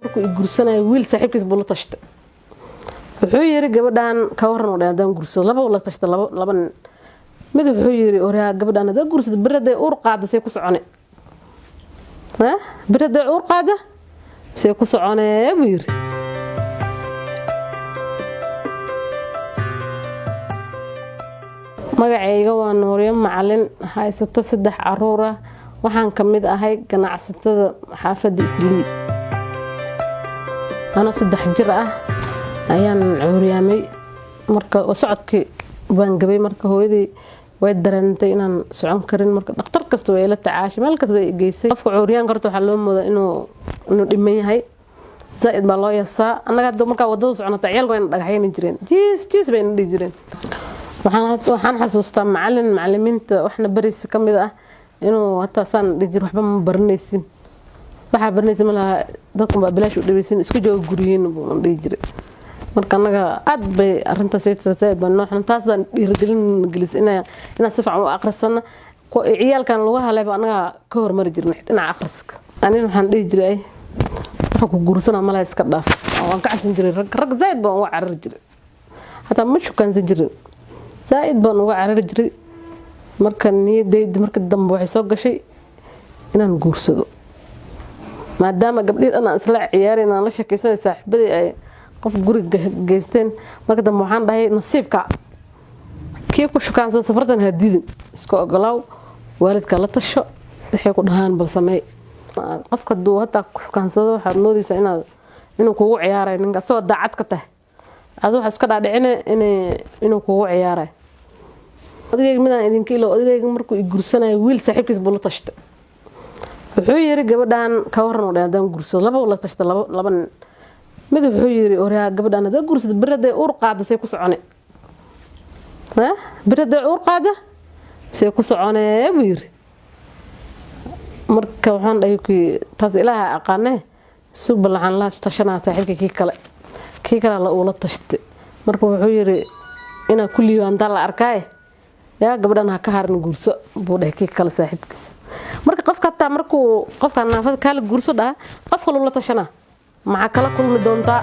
Markuu i gursanayo, wiil saaxiibkiis buu la tashtay. Wuxuu yiri, "Gabadhan ka waran?" Oo haddaan gursado, laba la tashtay, laba nin. Mid wuxuu yiri, "Waryaa, gabadhan haddaa gursado, beri hadday uur qaada, say ku socone? Beri hadday uur qaada, say ku soconee?" buu yiri. Magacayga waa Nuuriyo Macalin, haysato saddex caruur ah. Waxaan ka mid ahay ganacsatada xaafadda Islii. Anoo 3 jir ah ayaan cuuryaamay. Marka socodkii baan gabay. Marka hooyadii way dareentay inaan socon karin. Marka dhakhtar kasta way ila tacaashay, meel kasta way geysay. Qofka cuuryaanka horta waxaa loo moodaa inuu dhiman yahay, zaaid baa loo yasaa. Annaga hadda markaa wadada soconata, ciyaalka wayna dhagaxyayni jireen, jiis jiis bayna dhihi jireen. Waxaan xasuustaa macalin macalimiinta waxna baraysa ka mid ah inuu hataa saan dhihi jir, "Waxba ma baranaysin, waxaa baranaysin malaha, dadkan baa bilaash u dhabaysin, isku jooga guryihiin," buu dhihi jiray. Marka annaga aad bay arrintaas zaaid baa noo xun. Taasaan dhiirigelin gelis inaan si fiican u akhrisano. Ciyaalkan lagu halayba annaga ka hormari jirnay dhinaca akhriska. Anina waxaan dhihi jiray, "Waxa ku guursanaa malaha, iska dhaaf." Waan ka cabsan jiray rag. Rag zaaid baan uga carari jiray, hataa ma shukaansan jirin, zaaid baan uga carari jiray. Marka niyadayda marka dambe waxay soo gashay inaan guursado, maadaama gabdhihii dhan aan isla ciyaarin, aan la sheekaysanay, saaxiibadii ay qof guriga geysteen. Marka dambe waxaan dhahay, nasiibka kii ku shukaansada safartan ha didin, iska ogolaaw, waalidka la tasho, waxay ku dhahaan bal sameey. Qofka haduu hataa ku shukaansado, waxaad moodaysaa inuu kugu ciyaaray ninka, asagoo daacad ka tahay. Adu waxaa iska dhaadhicine inuu kugu ciyaaray. Odagayga midaan idinka ilo, odagayga markuu i gursanayo, wiil saaxiibkiis buu la tashtay. Wuxuu yiri, "Gabadhan ka waran?" Oo haddaan gursado, laba la tashtay, laba nin. Mid wuxuu yiri, "Waryaa, gabadhan haddaa gursado, beri hadday uur qaada, say ku socone? Beri hadday uur qaada, say ku soconee?" buu yiri. Marka waxaan dhahay, kii taas Ilaaha aqaanee, suba waxaan la tashanaa saaxiibka kii kale. Kii kale la uula tashtay. Marka wuxuu yiri, "Inaa ku liibaantaa la arkaaye, yaa gabadhan ha ka harin, guurso," buu dhahay kii kale saaxiibkiis. Marka qofka hataa markuu qofka naafada kaala guurso dhaha, qof kaluu la tashanaa, maxaa kala kulmi doontaa?